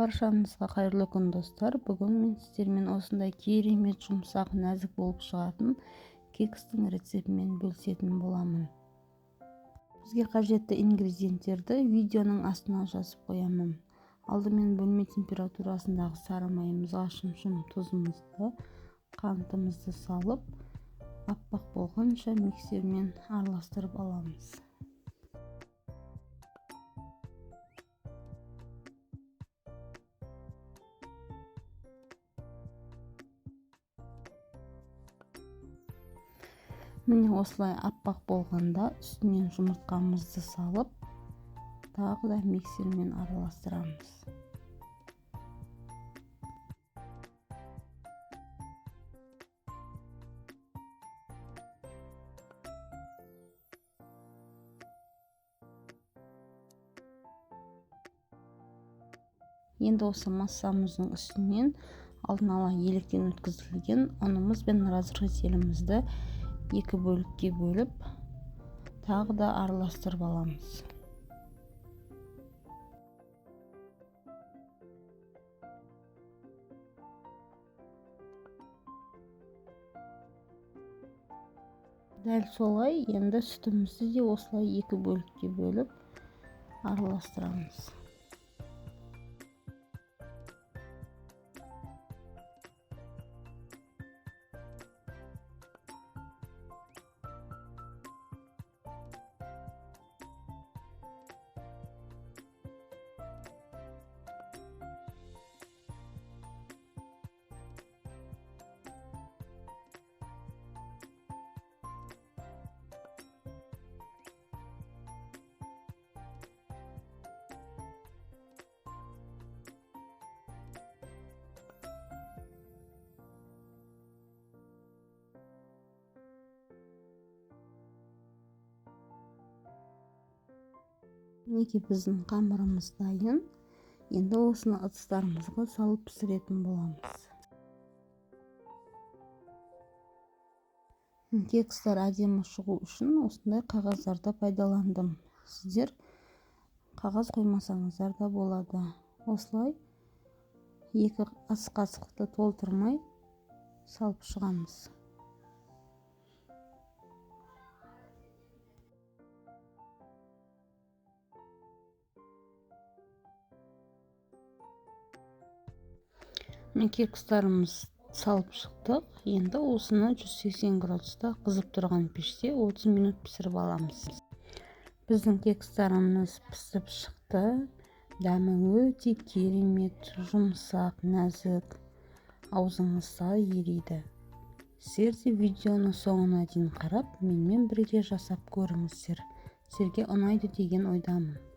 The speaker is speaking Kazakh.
Баршаңызға қайырлы күн, достар. Бүгін мен сіздермен осындай керемет жұмсақ, нәзік болып шығатын кекстің рецептімен бөлісетін боламын. Бізге қажетті ингредиенттерді видеоның астына жазып қоямын. Алдымен бөлме температурасындағы сары майымызға шымшым тұзымызды, қантымызды салып, аппақ болғанша миксермен араластырып аламыз. Міне осылай аппақ болғанда үстінен жұмыртқамызды салып, тағы да миксермен араластырамыз. Енді осы массамыздың үстінен алдын ала електен өткізілген ұнымыз бен разрыхлителімізді екі бөлікке бөліп, тағы да араластырып аламыз. Дәл солай енді сүтімізді де осылай екі бөлікке бөліп араластырамыз. Мінекей біздің қамырымыз дайын. Енді осыны ыдыстарымызға салып пісіретін боламыз. Кекстер әдемі шығу үшін осындай қағаздарды пайдаландым. Сіздер қағаз қоймасаңыздар да болады. Осылай екі ас қасықты толтырмай салып шығамыз. Міне кекстарымыз салып шықтық. Енді осыны 180 градуста қызып тұрған пеште 30 минут пісіріп аламыз. Біздің кекстарымыз пісіп шықты. Дәмі өте керемет, жұмсақ, нәзік, аузыңызда ериді. Сіздер де видеоны соңына дейін қарап, менімен бірге жасап көріңіздер. Сіздерге ұнайды деген ойдамын.